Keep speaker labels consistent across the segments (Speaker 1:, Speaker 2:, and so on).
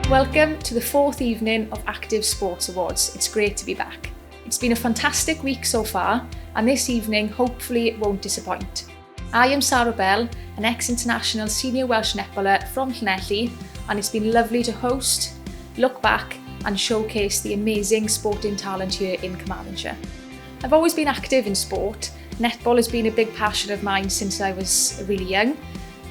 Speaker 1: Welcome to the fourth evening of Active Sports Awards. It's great to be back. It's been a fantastic week so far, and this evening hopefully it won't disappoint. I am Sarah Bell, an ex-international senior Welsh netballer from Llanelli, and it's been lovely to host, look back and showcase the amazing sporting talent here in Carmarthenshire. I've always been active in sport. Netball has been a big passion of mine since I was really young.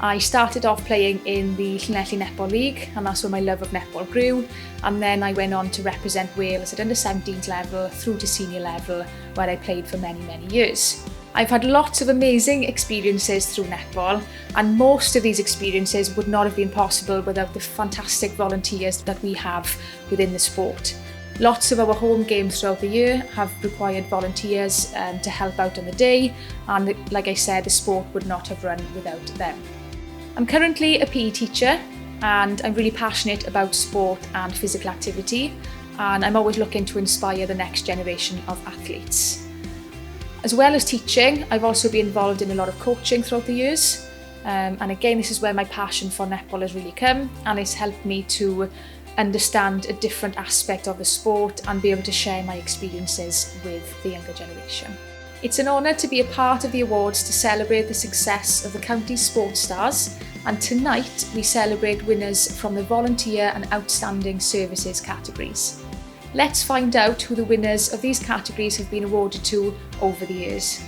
Speaker 1: I started off playing in the Llanelli Netball League, and that's where my love of netball grew. And then I went on to represent Wales at under 17s level through to senior level, where I played for many, many years. I've had lots of amazing experiences through netball, and most of these experiences would not have been possible without the fantastic volunteers that we have within the sport. Lots of our home games throughout the year have required volunteers to help out on the day, and like I said, the sport would not have run without them. I'm currently a PE teacher, and I'm really passionate about sport and physical activity, and I'm always looking to inspire the next generation of athletes. As well as teaching, I've also been involved in a lot of coaching throughout the years, and again, this is where my passion for netball has really come, and it's helped me to understand a different aspect of the sport and be able to share my experiences with the younger generation. It's an honour to be a part of the awards to celebrate the success of the county's sports stars, and tonight we celebrate winners from the volunteer and outstanding services categories. Let's find out who the winners of these categories have been awarded to over the years.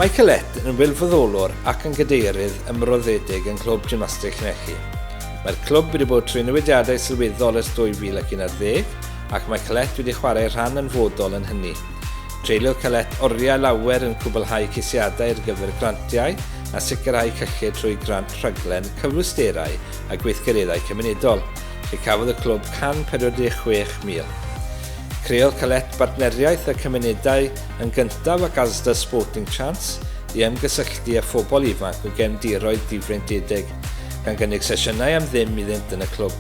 Speaker 2: Mae Colette yn wirfoddolwr ac yn gadeirydd ymroddedig yng Nghlwb Gymnasteg Llanelli. Mae'r clwb wedi bod trwy newidiadau sylweddol ers 2011 ac mae Colette wedi chwarae rhan anfodol yn hynny. Treuliodd Colette oriau lawer yn cwblhau ceisiadau ar gyfer grantiau a sicrhau cyllid trwy grant rhaglen cyfleusterau a gweithgareddau cymunedol, lle cafodd y clwb 146,000. Creodd Colette bartneriaeth â Cymunedau yn Gyntaf ac Asda Sporting Chance i ymgysylltu â phobl ifanc o gefndiroedd difreintiedig, gan gynnig sesiynau am ddim iddynt yn y clwb.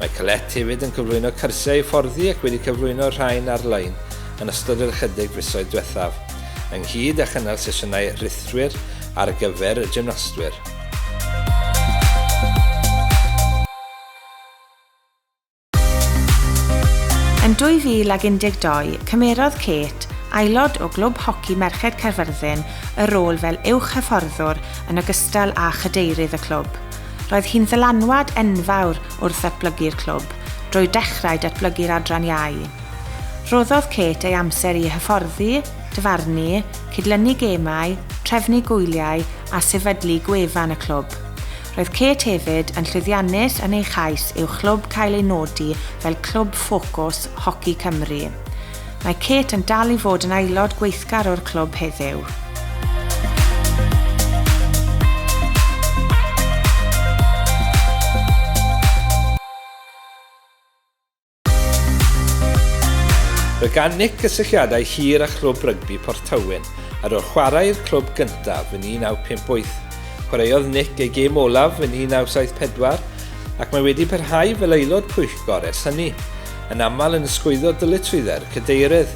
Speaker 2: Mae Colette hefyd yn cyflwyno cyrsiau hyfforddi ac wedi cyflwyno rhain ar-lein yn ystod yr ychydig fisoedd diwethaf, ynghyd â chynnal sesiynau rhithwir ar gyfer y gymnastwyr.
Speaker 3: Yn 2012, cymerodd Kate, aelod o Glwb Hoci Merched Caerfyrddin, y rôl fel uwch hyfforddwr yn ogystal â chadeirydd y clwb. Roedd hi'n ddylanwad enfawr wrth ddatblygu'r clwb, drwy dechrau datblygu'r adran iau. Rhoddodd Kate ei amser i hyfforddi, dyfarnu, cydlynu gemau, trefnu gwyliau a sefydlu gwefan y clwb. Roedd Kate hefyd yn llwyddiannus yn ei chais i'w chlwb cael ei nodi fel Clwb Ffocws Hoci Cymru. Mae Kate yn dal i fod yn aelod gweithgar o'r clwb heddiw.
Speaker 2: Roedd gan Nick gysylltiadau hir â chlwb rygbi Porth Tywyn ar ôl chwarae i'r clwb gyntaf yn 1958. Chwaraeodd Nick ei gêm olaf yn 1974 ac mae wedi parhau fel aelod pwyllgor ers hynny, yn aml yn ysgwyddo dyletswyddau'r cadeirydd.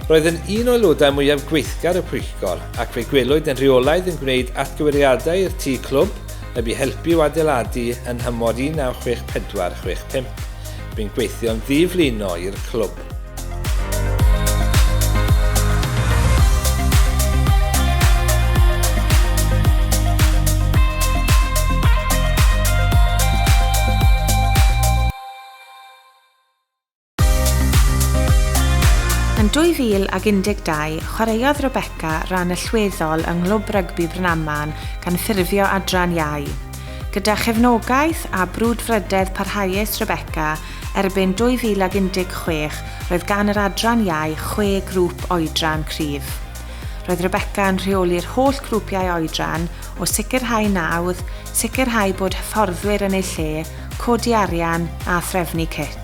Speaker 2: Roedd yn un o aelodau mwyaf gweithgar y pwyllgor ac fe'i gwelwyd yn rheolaidd yn gwneud atgyweiriadau i'r tŷ clwb heb i helpu i'w adeiladu yn nhymor 1964-65. Bu'n gweithio'n ddiflino i'r clwb.
Speaker 3: Yn 2012, chwaraeodd Rebecca ran allweddol yng Nghlwb Rygbi Brynaman gan ffurfio adran iau. Gyda chefnogaeth a brwdfrydedd parhaus Rebecca, erbyn 2016 roedd gan yr adran iau chwe grŵp oedran cryf. Roedd Rebecca yn rheoli'r holl grwpiau oedran, o sicrhau nawdd, sicrhau bod hyfforddwyr yn eu lle, codi arian a threfnu cit.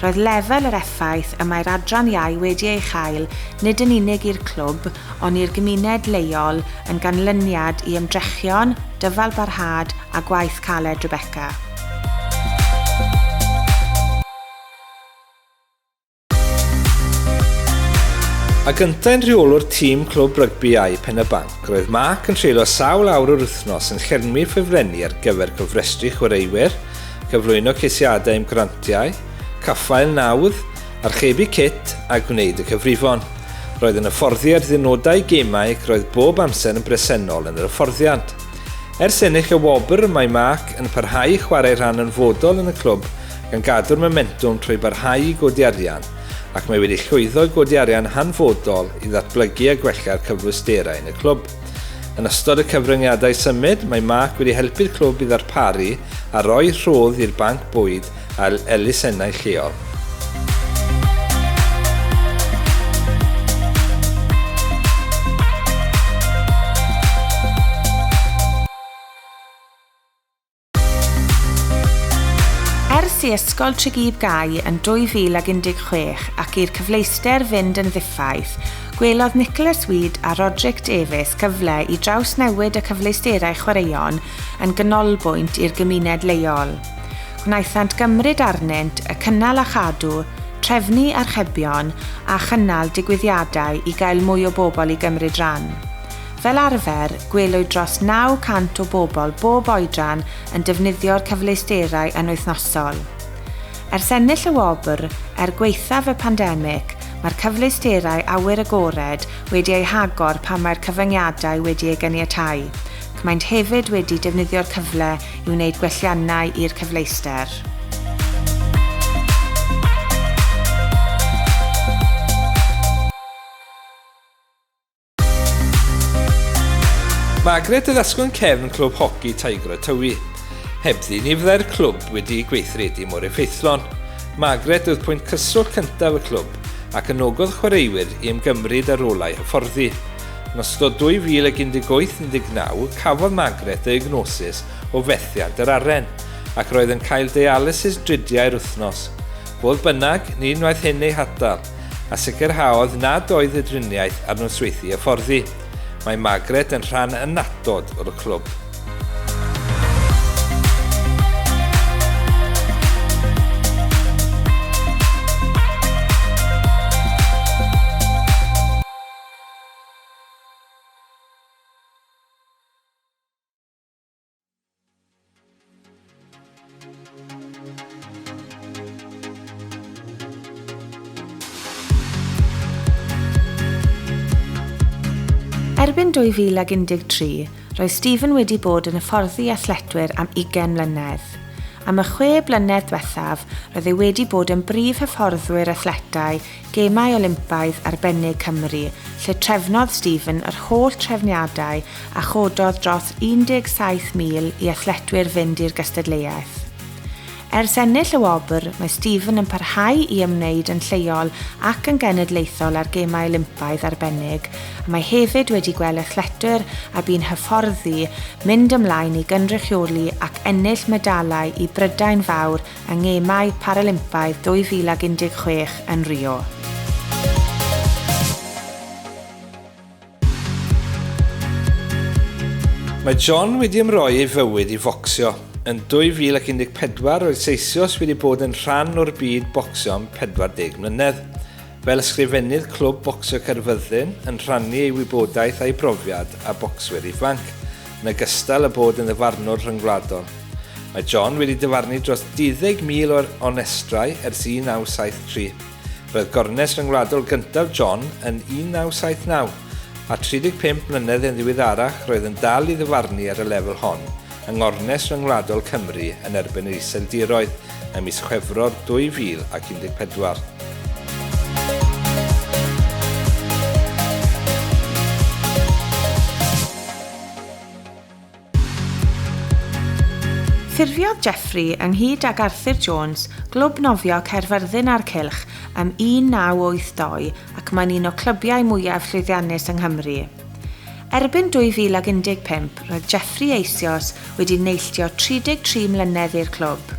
Speaker 3: Roedd lefel yr effaith y mae'r adran iau wedi ei chael nid yn unig i'r clwb ond i'r gymuned leol yn ganlyniad i ymdrechion, dyfalbarhad a gwaith caled Rebecca.
Speaker 2: Ac yntau'n rheolwr tîm Clwb Rygbi Iau Pen y Banc, roedd Mark yn treulio sawl awr yr wythnos yn llenwi ffurflenni ar gyfer cofrestru chwaraewyr, cyflwyno ceisiadau am grantiau, caffael nawdd, archebu cit a gwneud y cyfrifon. Roedd yn hyfforddi ar ddiwrnodau gemau ac roedd bob amser yn bresennol yn yr hyfforddiant. Ers ennill y wobr, mae Mark yn parhau i chwarae rhan hanfodol yn y clwb gan gadw'r momentwm trwy barhau i godi arian ac mae wedi llwyddo i godi arian hanfodol i ddatblygu a gwella'r cyfleusterau yn y clwb. Yn ystod y cyfryngiadau symud, mae Mark wedi helpu'r clwb i ddarparu a rhoi rhodd i'r banc bwyd a elusennau lleol.
Speaker 3: Ers i Ysgol Tregib gau yn 2016 ac i'r cyfleuster fynd yn ddiffaith, gwelodd Nicholas Weed a Roderick Davies gyfle i drawsnewid y cyfleusterau chwaraeon yn ganolbwynt i'r gymuned leol. Gwnaethant gymryd arnynt y cynnal a chadw, trefnu archebion a chynnal digwyddiadau i gael mwy o bobl i gymryd rhan. Fel arfer, gwelwyd dros 900 o bobl bob oedran yn defnyddio'r cyfleusterau yn wythnosol. Ers ennill y wobr, er gwaethaf y pandemig, mae'r cyfleusterau awyr agored wedi eu hagor pan mae'r cyfyngiadau wedi ei ganiatáu, ac maent hefyd wedi defnyddio'r cyfle i wneud gwelliannau i'r cyfleuster.
Speaker 2: Margaret oedd asgwrn cefn clwb hoci Tiger o Tywi. Hebddi ni fyddai'r clwb wedi gweithredu mor effeithlon. Margaret oedd pwynt cyswllt cyntaf y clwb ac anogodd chwaraewyr i ymgymryd â rolau hyfforddi. Yn ystod 2018-19 cafodd Margaret ddiagnosis o fethiant yr aren ac roedd yn cael dialysis dridiau'r wythnos. Fodd bynnag, ni wnaeth hyn ei hatal, a sicrhaodd nad oedd y driniaeth ar nosweithi hyfforddi. Mae Margaret yn rhan annatod o'r clwb.
Speaker 3: Erbyn 2013, roedd Stephen wedi bod yn hyfforddi athletwyr am 20 mlynedd. Am y chwe blynedd diwethaf, roedd e wedi bod yn brif hyfforddwyr athletau Gemau Olympaidd Arbennig Cymru, lle trefnodd Stephen yr holl trefniadau a chododd dros 17,000 i athletwyr fynd i'r gystadleuaeth. Ers ennill y wobr, mae Stephen yn parhau i ymwneud yn lleol ac yn genedlaethol â'r Gemau Olympaidd Arbennig, a mae hefyd wedi gweld athletwyr a bu'n hyfforddi mynd ymlaen i gynrychioli ac ennill medalau i Brydain Fawr yng Ngemau Paralympaidd 2016 yn Rio.
Speaker 2: Mae John wedi ymroi ei fywyd i focsio. Yn 2014 roedd Seisios wedi bod yn rhan o'r byd bocsio am 40 mlynedd. Fel ysgrifennydd Clwb Bocsio Caerfyrddin yn rhannu ei wybodaeth a'i brofiad â bocswyr ifanc, yn ogystal â bod yn ddyfarnwr rhyngwladol. Mae John wedi dyfarnu dros 20,000 o onestrau ers 1973. Roedd gornest ryngwladol gyntaf John yn 1979, a 35 mlynedd yn ddiweddarach roedd yn dal i ddyfarnu ar y lefel hon yng Ngornest Ryngwladol Cymru yn erbyn yr Iseldiroedd ym mis Chwefror 2014.
Speaker 3: Ffurfiodd Jeffrey, ynghyd ag Arthur Jones, Glwb Nofio Caerfyrddin a'r Cylch ym 1982 ac mae'n un o clybiau mwyaf llwyddiannus yng Nghymru. Erbyn 2015, roedd Jeffrey eisoes wedi neilltuo 33 mlynedd i'r clwb.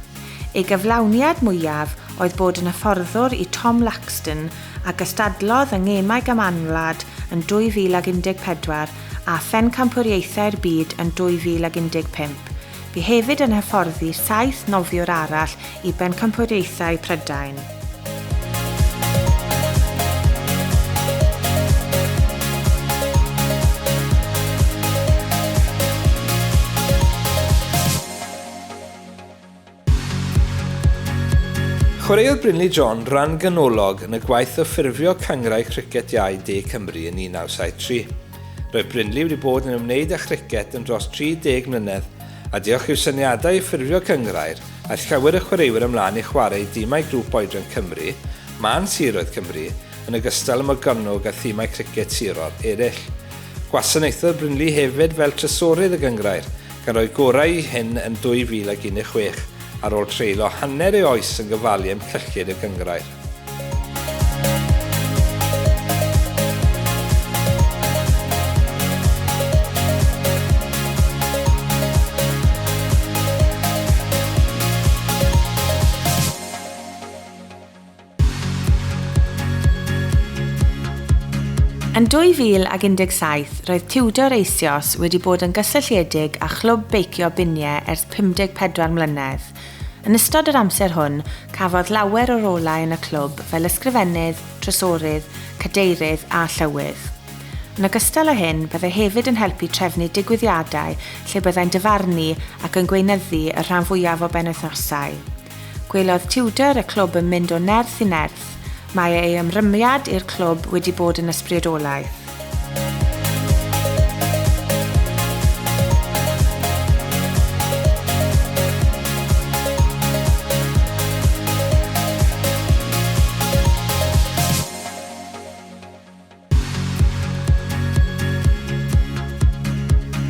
Speaker 3: Ei gyflawniad mwyaf oedd bod yn hyfforddwr i Tom Laxton a gystadlodd yng Ngemau Gymanwlad yn 2014 a Phencampwriaethau'r Byd yn 2015. Bu hefyd yn hyfforddi saith nofiwr arall i Bencampwriaethau Prydain.
Speaker 2: Chwaraeodd Brinley John ran ganolog yn y gwaith o ffurfio Cynghrair Criced Iau De Cymru yn 1973. Roedd Brinley wedi bod yn ymwneud â chriced am dros 30 mlynedd, a diolch i'w syniadau i ffurfio cynghrair, aeth llawer o chwaraewyr ymlaen i chwarae i dimau grŵp oedran Cymru, mân siroedd Cymru, yn ogystal â Morgannwg a thimau criced sirol eraill. Gwasanaethodd Brinley hefyd fel trysorydd y gynghrair, gan roi gorau i hyn yn 2016, ar ôl treulio hanner ei oes yn gofalu am cyllid y gynghrair.
Speaker 3: Yn 2017, roedd Tudor eisoes wedi bod yn gysylltiedig â Chlwb Beicio Biniau ers 54 mlynedd. Yn ystod yr amser hwn, cafodd lawer o rolau yn y clwb fel ysgrifennydd, trysorydd, cadeirydd a llywydd. Yn ogystal â hyn, byddai hefyd yn helpu trefnu digwyddiadau lle byddai'n dyfarnu ac yn gweinyddu y rhan fwyaf o benwythnosau. Gwelodd Tudor y clwb yn mynd o nerth i nerth. Mae ei ymrwymiad i'r clwb wedi bod yn ysbrydolaeth.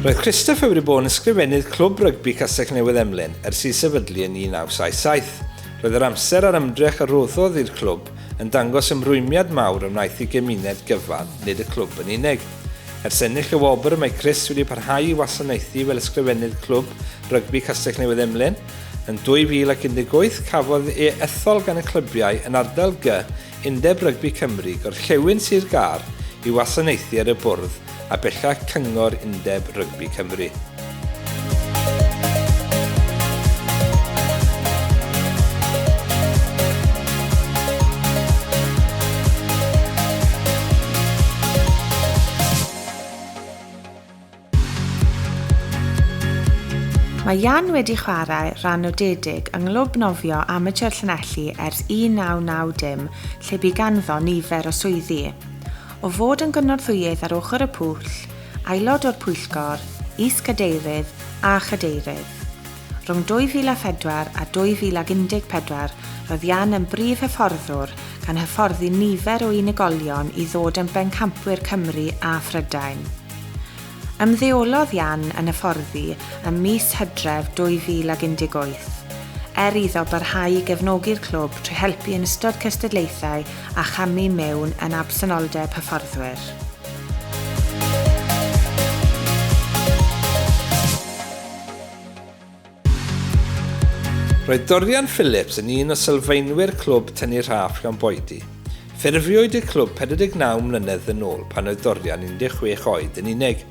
Speaker 2: Roedd Christopher wedi bod yn ysgrifennydd Clwb Rygbi Castell Newydd Emlyn ers ei sefydlu yn 1977. Roedd yr amser a'r ymdrech a roddodd i'r clwb yn dangos ymrwymiad mawr a wnaeth i gymuned gyfan, nid y clwb yn unig. Ers ennill y wobr, mae Chris wedi parhau i wasanaethu fel ysgrifennydd Clwb Rygbi Castell Newydd Emlyn. Yn 2018, cafodd ei ethol gan y clybiau yn ardal G Undeb Rygbi Cymru Gorllewin Sir Gâr i wasanaethu ar y bwrdd a bellach Cyngor Undeb Rygbi Cymru.
Speaker 3: Mae Jan wedi chwarae rhan nodedig yng Nghlwb Nofio Amateur Llanelli ers 1990 lle bu ganddo nifer o swyddi. O fod yn gynorthwyydd ar ochr y pwll, aelod o'r pwyllgor, is-gadeirydd a chadeirydd. Rhwng 2004 a 2014 roedd Jan yn brif hyfforddwr gan hyfforddi nifer o unigolion i ddod yn bencampwyr Cymru a Phrydain. Ymddeolodd Jan yn hyfforddi ym mis Hydref 2018, er iddo barhau i gefnogi'r clwb trwy helpu yn ystod cystadlaethau a chamu mewn yn absenoldeb hyfforddwyr.
Speaker 2: Roedd Dorian Phillips yn un o sylfaenwyr clwb tynnu rhaff Llanboidy. Ffurfiwyd y clwb 49 mlynedd yn ôl pan oedd Dorian 16 oed yn unig.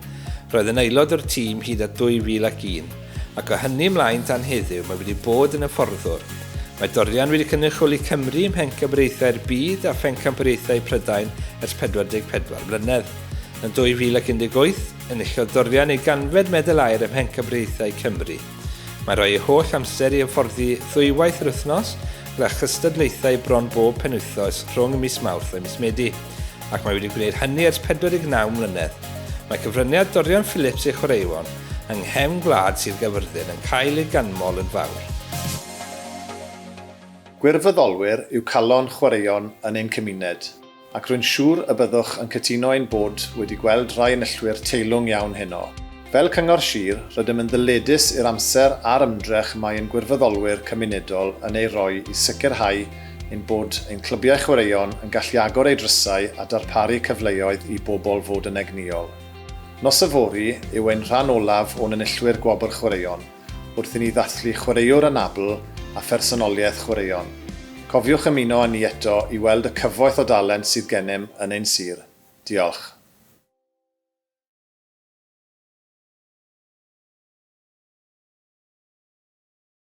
Speaker 2: Roedd yn aelod o'r tîm hyd at 2001, ac o hynny ymlaen tan heddiw mae wedi bod yn hyfforddwr. Mae Dorian wedi cynrychioli Cymru ym Mhencampwriaethau'r Byd a Phencampwriaethau Prydain ers 44 mlynedd. Yn 2018, enillodd Dorian ei ganfed medal aur ym Mhencampwriaethau Cymru. Mae'n rhoi ei holl amser i hyfforddi ddwywaith yr wythnos, gyda chystadlaethau bron bob penwythnos rhwng mis Mawrth a mis Medi, ac mae wedi gwneud hynny ers 49 mlynedd. Mae cyfraniad Dorian Phillips i'r chwaraeon yng nghefn gwlad Sir Gaerfyrddin yn cael ei ganmol yn fawr.
Speaker 4: Gwirfoddolwyr yw calon chwaraeon yn ein cymuned, ac rwy'n siŵr y byddwch yn cytuno ein bod wedi gweld rhai enillwyr teilwng iawn heno. Fel Cyngor Sir, rydym yn ddyledus i'r amser a'r ymdrech mae ein gwirfoddolwyr cymunedol yn ei roi i sicrhau ein bod ein clybiau chwaraeon yn gallu agor eu drysau a darparu cyfleoedd i bobl fod yn egnïol. Nos yfory yw ein rhan olaf o'n enillwyr Gwobr Chwaraeon, wrth i ni ddathlu chwaraewr anabl a phersonoliaeth chwaraeon. Cofiwch ymuno â ni eto i weld y cyfoeth o dalent sydd gennym yn ein sir. Diolch.